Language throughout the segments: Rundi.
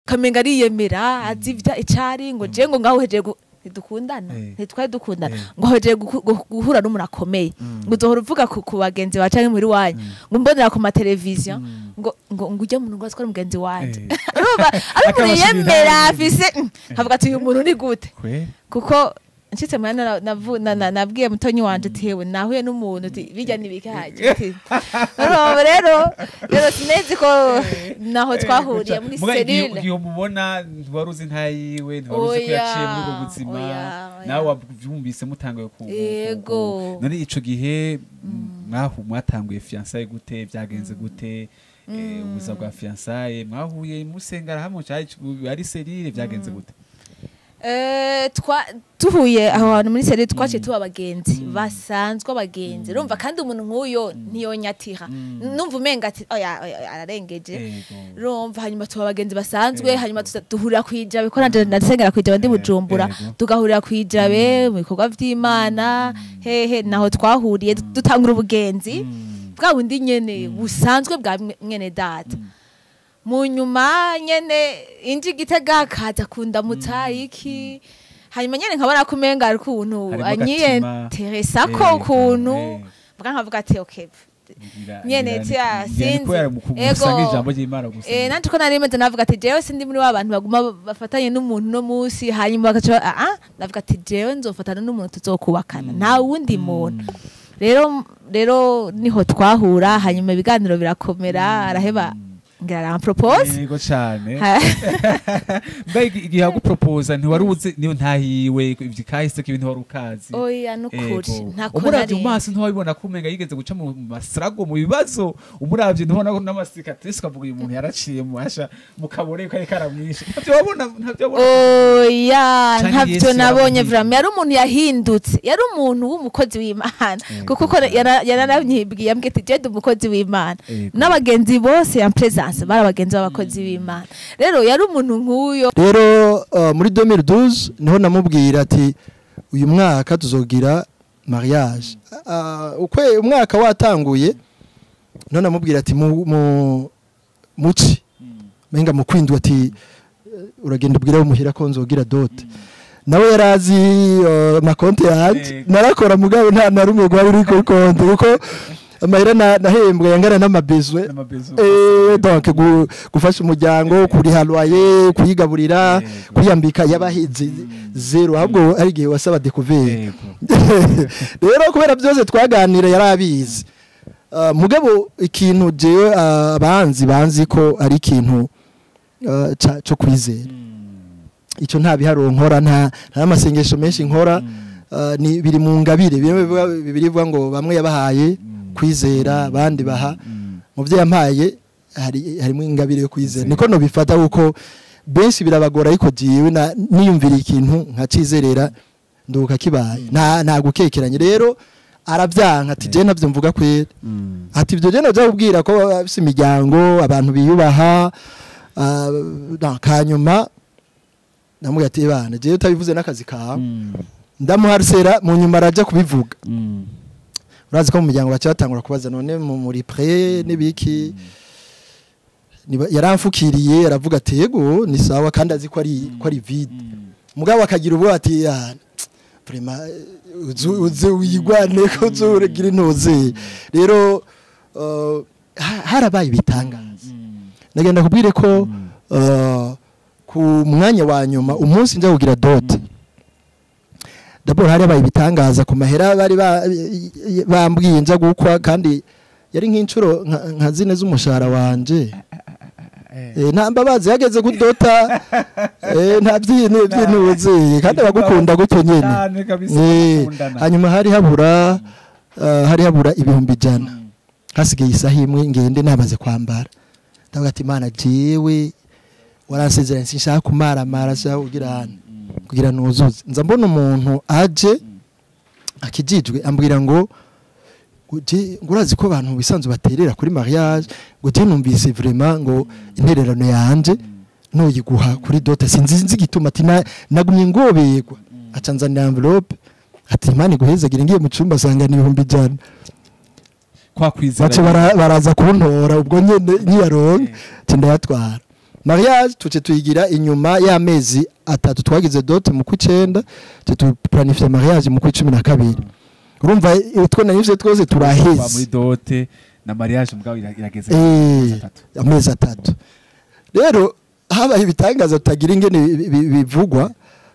Kamenga ariyemera, azivya icari, ngo je ngo ngaho hejeje ntidukundana, ntitwari dukundana, ngo hejeje guhura n'umuntu akomeye, ngo uzohora uvuga ku bagenzi bawe canke muri wanyu, ngo mbonera ku mateleviziyo, ngo ujye muntu ngo atware mugenzi wanje. Urumva ari umuntu Akabashira yemera intambwe. afise, nkavuga ati uyu muntu ni gute? Kuko nshitse muhira nabwiye mutonyi wanje ati hewe, nahuye n'umuntu, ati bijya nibikaje. Ati urumva rero sinezi ko naho twahuriye muri Muga cellule. Igihe umubona, ntiwari uzi ntayiwe, ntiwari uzi ko Oya, yaciye muri ubwo buzima. Oya, oya. Nawe wabyumvise mutanguye ku Yego. None ico gihe mwahu mwatanguye fiançailles gute? Byagenze gute? Ubuzima bwa fiançailles, mwahuye musengera hamwe, cyari ari cellule, byagenze gute? Tuhuye aho hantu muri cellule, twaciye tuba abagenzi basanzwe, abagenzi. Urumva kandi umuntu nk'uyo ntiyonyatira, numva umenga ati oya oya, oya, ararengeje. Urumva hanyuma tuba abagenzi basanzwe. Hanyuma duhurira kwijabe, ko nanje ndasengera kwijabe, ndi Bujumbura. Tugahurira kwijabe mu bikorwa vy'Imana, hehe, naho twahuriye, dutangura ubugenzi bwa bundi nyene busanzwe bwa mwene data. Mu nyuma nyene inji Gitega, akaza kundamutsa iki, hanyuma nyene nkabona ko umenga ari ukuntu Harimo agatima. anyiyenteresa ko ukuntu mvuga, nkavuga ati okay, nyene tia sinzi. Kubera musanga ijambo ry'Imana gusa. Nanje ko nari meze, navuga ati jewe sindi muri wa bantu baguma bafatanye n'umuntu no munsi, hanyuma bagaca ah ah, navuga ati jewe nzofatana n'umuntu tuzokubakana, nta wundi muntu. Rero niho twahura, hanyuma ibiganiro birakomera, araheba ngira arampropose. Yego cyane. Mbe igihe aguproposa, ntiwari uzi niyo ntahiwe, ivyo kahise k'ibintu wari ukazi? Oya, nukuri ntako Umuravye mu nari. maso, ntiwabibona ko umenga yigeze guca mu masirago, mu bibazo? Umuravye ntubona ko n'ama cicatrices, ukavuga uyu muntu yaraciye mu hasha mu kabore kari karamwishe? Ntavyo wabona, ntavyo wabona? Oya. Canke Ntavyo Yesu nabonye. yaramuhinduye? Vraiment yari umuntu yahindutse, yari umuntu w'umukozi w'Imana, kuko uko yarananyibwiye, ambwiye ati jede umukozi w'Imana. N'abagenzi bose ya présence bari abagenzi b'abakozi b'Imana. Rero yari umuntu nk'uyo. Rero muri 2012 niho namubwira ati uyu mwaka tuzogira mariage. Ukwe umwaka watanguye, niho namubwira ati mu muci menga mu kwindwa, ati uragenda ubwira umuhira ko nzogira dot. Nawe yarazi amakonte yanje. Narakora, mugabo nta na rumwe rwari ruri kuri konte, kuko amahera nahembwe yangana n'amabezwe. N'amabezo. Donc gufasha umuryango, kuriha loyer, kuyigaburira, kwiyambika, yabahize zéro. Ahubwo ari igihe wasaba découvert. Rero kubera byose twaganira yarabizi. Mugabo ikintu jewe abanzi banzi ko ari ikintu cyo kwizera, icyo nta biharuro nkora, nta amasengesho menshi nkora. Ni biri mu ngabire bimwe bibiri bivuga ngo bamwe yabahaye kwizera, abandi baha. Mu byo yampaye hari harimo ingabire yo kwizera, niko no bifata, kuko benshi birabagora, ariko jiwe niyumvira ikintu nkacizerera, nduka kibaye, nta gukekeranye. Rero arabyanka ati je navyo mvuga kwera, ati ibyo je navyo kubwira ko bafise imiryango, abantu biyubaha. Kanyuma namubwira ati bana, jewe utabivuze n'akazi kawe. Ndamuharsera, mu nyuma araja kubivuga. Urazi ko mu muryango baca batangura kubaza none muri prêt n'ibiki. Yaramfukiriye, aravuga ati yego, ni sawa, kandi azi ko ari vide. Mugabo akagira ubwoba ati ah, vraiment uze wigwane ko uzugira intuze. Rero harabaye ibitangaza. Nagenda kubwire ko ku mwanya wa nyuma, umunsi njya kugira dot, d'abord hari abaye ibitangaza ku mahera bari bambwiye nja gukwa, kandi yari nk'inshuro nka zine z'umushahara wanje. Nta mbabazi yageze kudota, nta byintu byintuze, kandi abagukunda gutyo nyene. Cyane kabisa. Bakundana. Hanyuma hari habura 100,000, hasigaye isaha imwe ngende, namaze kwambara, ndavuga ati Imana, jewe waransezeranye, sinshaka kumaramara, sinshaka kugira hano kugira nuzuze. Nza mbona umuntu aje akijijwe, ambwira ngo urazi ko abantu bisanzwe baterera kuri mariage, ngo je numvise vraiment ngo intererano yanje nuyiguha kuri dot, sinzi nzi igituma, ati nagumye ngoberwa. Aca nzanira enveloppe, ati Imana iguhezagire. Ngiye mu cumba asanga ni 100,000. Kwa kwizera. Baca baraza kuntora ubwo nyene nkiyaronka, ati ndayatwara. Mariage tuce tuyigira inyuma y'amezi 3, twagize dot mu kwicenda, tu planifier mariage mu kwicumi na kabiri. Urumva utwo nanyivye twose turaheze muri dote na mariage, mugabo irageze amezi 3. Rero habaye ibitangaza tutagira ingene bivugwa,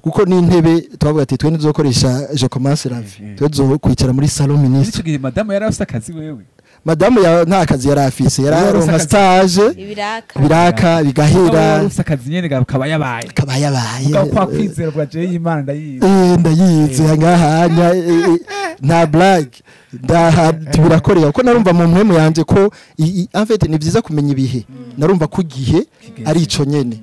kuko n'intebe twavuga ati twe ntizokoresha je commence la vie, twe kwicara muri salon ministre. Ico gihe madame yari afise akazi wewe? Madame ya nta kazi yari afise, yari aronka stage ibiraka bigahera, afise akazi nyene kaba yabaye Mugabo kwa kwizera bwa je y'Imana ndayizi, ndayizi ngahanya nta blague ndaha birakorera, kuko narumva mu mpemu yanje ko en fait ni byiza kumenya ibihe, narumva ko igihe ari ico nyene.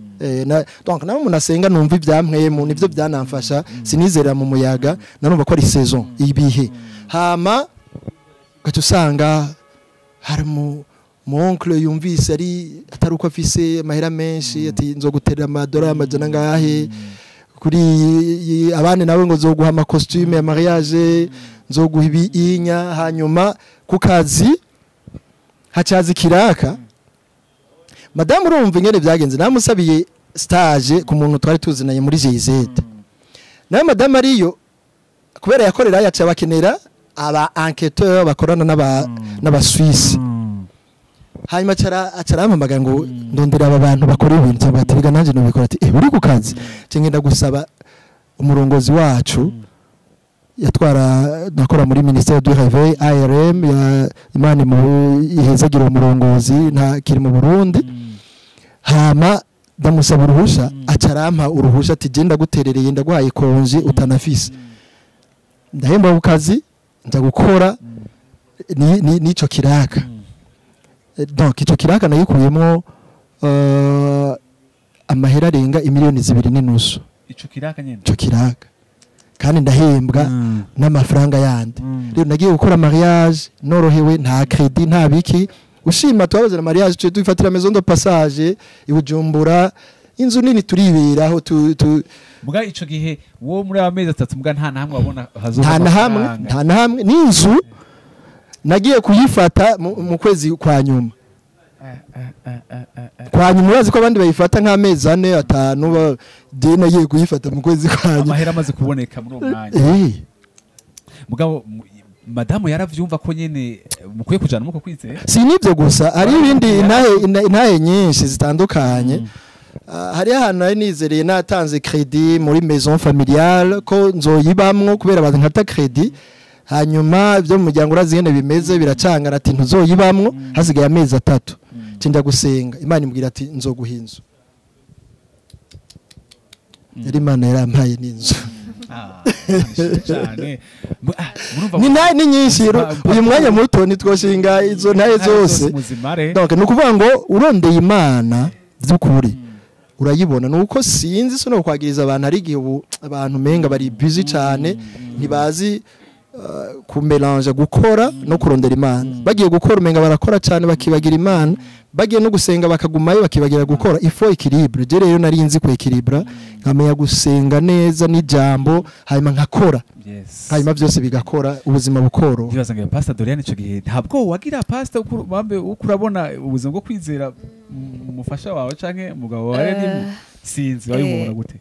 Donc nawe umuntu asenga numva ibyamwemu nivyo byanamfasha, sinizera mu muyaga, narumva ko ari saison ibihe. Hama gace usanga hari mu oncle yumvise ari atari uko afise amahera menshi, ati nzoguterera amadolari amajana ngahe kuri abandi, nawe ngo nzoguha ama costume ya mariage, nzoguha ibiinya. Hanyuma ku kazi hacaza ikiraka. Madame urumva ingene byagenze, namusabiye stage ku muntu twari tuzinanye muri GIZ. Nawe madame ariyo kubera yakorera yaca bakenera aba enquêteur bakorana n'aba Suisse. Hanyuma acara ngo ndondera aba bantu bakora ibintu, cyangwa ati biga nanje nobikora, ati uri ku kazi ngenda gusaba umurongozi wacu yatwara nakora muri ministère du réveil ARM ya Imana mu ihezagira umurongozi nta kiri mu Burundi. Hama ndamusaba uruhusha, acarampa uruhusha ati genda guterereye ndagwaye konje utanafise, ndahemba ku kazi nja gukora nico kiraka. Donc ico kiraka nayikuyemo amahera arenga imiliyoni 2.5. Ico kiraka nyene, ico kiraka kandi ndahembwa n'amafaranga yandi. Rero nagiye gukora mariage norohewe, nta credit nta biki. Ushima twabazana mariage tuje dufatira maison de passage i Bujumbura, inzu nini turiberaho muga ico gihe wo muri amezi 3 muga nta namwe wabona hazoba nta namwe n'inzu nagiye kuyifata mu kwezi kwa nyuma. Kwa nyuma urazi ko abandi bayifata nk'amezi 4 5, je nagiye kuyifata mu kwezi kwa nyuma, amahera amaze kuboneka muri uwo mwanya. Mugabo madamu yaravyumva ko nyene mukwiye kujana muko kwizera. Si nivyo gusa, hari ibindi intahe nyinshi zitandukanye. Hari ahantu nari nizereye natanze credit muri maison familiale ko nzoyibamwo kubera abantu nkata credit, hanyuma ibyo mu muryango urazi ngene bimeze biracangana, ati ntuzoyibamwo hasigaye amezi 3. Cinda gusenga Imana imbwira ati nzoguha inzu. Yari Imana yarampaye n'inzu. Ni nyinshi uyu mwanya muto nitwoshinga izo ntaye zose. Donc ni ukuvuga ngo urondeye Imana by'ukuri urayibona. Nuko sinzi so no kwagiriza abantu, ari igihe ubu abantu menga bari busy cyane ntibazi kumelange gukora no kurondera Imana. Bagiye gukora umenga barakora cyane bakibagira Imana, bagiye no gusenga bakagumayo bakibagira gukora. Ifo equilibre. Je rero nari nzi ku equilibre, nkamenya gusenga neza n'ijambo hanyuma nkakora. Hanyuma byose bigakora ubuzima bukoro. Ndibaza ngo Pastor Dorian ico gihe ntabwo wagira pastor bambe ukurabona ubuzima bwo kwizera umufasha wawe canke umugabo wawe ni sinzi wabimubona gute?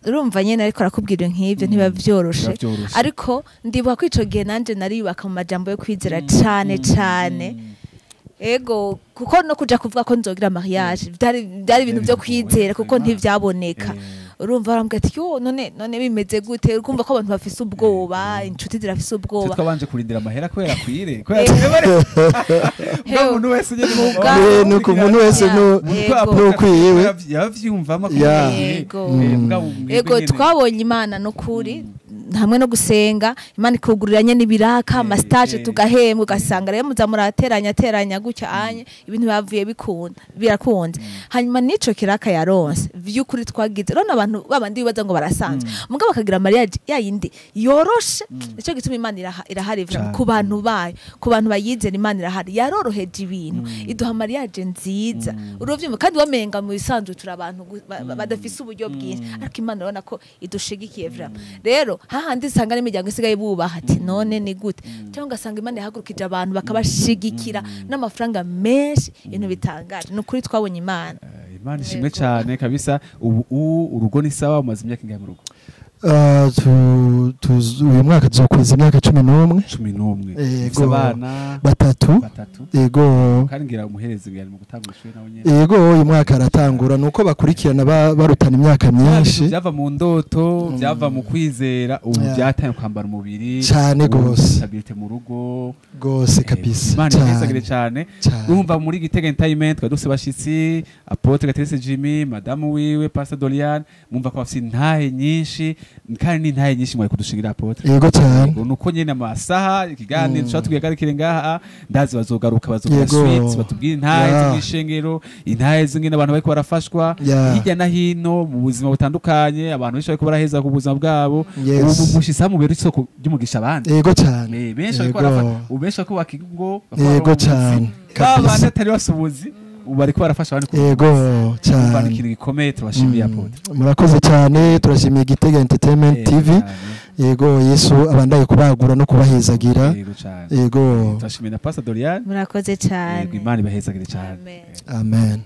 Urumva nyene ariko arakubwira nk'ivyo ntiba vyoroshe, ariko ndibuka ko ico gihe nanje nariyubaka mu majambo yo kwizera cane cane. Ego kuko no kuja kuvuga ko nzogira mariage byari ibintu byo kwizera kuko ntivyaboneka. Urumva arambwira ati yo none bimeze gute, urumva ko abantu bafise ubwoba, inshuti zirafise ubwoba. Twabanje kurindira amahera kubera kwire kubera umuntu wese nyene nuko umuntu wese no kwiwe yavyumvamo. Ego twabonye Imana no kuri hamwe no gusenga Imana ikuguriranye n'ibiraka ama stage tugahembwa, ugasanga rero muza murateranya gutya anye ibintu bavuye bikunda birakunze. Hanyuma nico kiraka yaronse vy'ukuri twagize rero abantu babandi bibaza ngo barasanzwe mugabo bakagira mariage yayindi yoroshe. Nico gituma Imana irahari ku bantu bayo, ku bantu bayizera Imana irahari, yaroroheje ibintu iduha mariage nziza. Uruvyumva kandi wamenga mu bisanzwe turi abantu badafise uburyo bwinshi, ariko Imana urabona ko idushigikiye vraiment. Rero hahandi usanga n'imiryango isigaye bubaha ati none ni gute, cyangwa ugasanga Imana yahagurukije abantu bakabashigikira n'amafaranga menshi, ibintu bitangaje. Ni ukuri twabonye Imana. Imana ishimwe cyane kabisa. Ubu urugo ni sawa, umaze imyaka ingahe mu rugo? Uyu mwaka tuzokwiza imyaka 11. 11. Yego. Abana batatu. Yego. Kandi ngira umuherezi ngira mu gutangura ishuri nawe nyene. Yego, uyu mwaka aratangura, nuko bakurikirana barutana imyaka myinshi. Byava mu ndoto, byava mu kwizera, ubu byataye kwambara umubiri cyane gose. Stabilité mu rugo gose kabisa. Imana ihezagire cyane. Urumva muri Gitega Entertainment twa dufise bashitsi Apotre Gaterese Jimmy, madamu wiwe Pastor Dorian, mumva ko bafise intahe nyinshi kandi ni intahe nyinshi mwaye kudushingira Apotre. Yego cyane. Nuko nyene amasaha ikiganiro tuba tugihagarikire ngaha, ndazi bazogaruka bazokora suite batubwire intahe z'ishengero, intahe z'ingene abantu bariko barafashwa hirya na hino mu buzima butandukanye, abantu benshi bariko baraheza ku buzima bwabo. Ubu mushitsi mubera isoko ry'umugisha abandi. Yego cyane. Benshi bariko barafashwa, ubu benshi bariko bakigo. Yego cyane. Babandi atari basubuzi ubu bariko barafasha abandi. Yego cyane. Ikintu gikomeye, turabashimiye Apotre. Murakoze cyane, turashimiye Gitega Entertainment TV. Yego, Yesu abandaye kubagura no kubahezagira. Yego. Turashimiye na Pastor Dorian. Murakoze cyane. Yego, Imana ibahezagire cyane. Amen.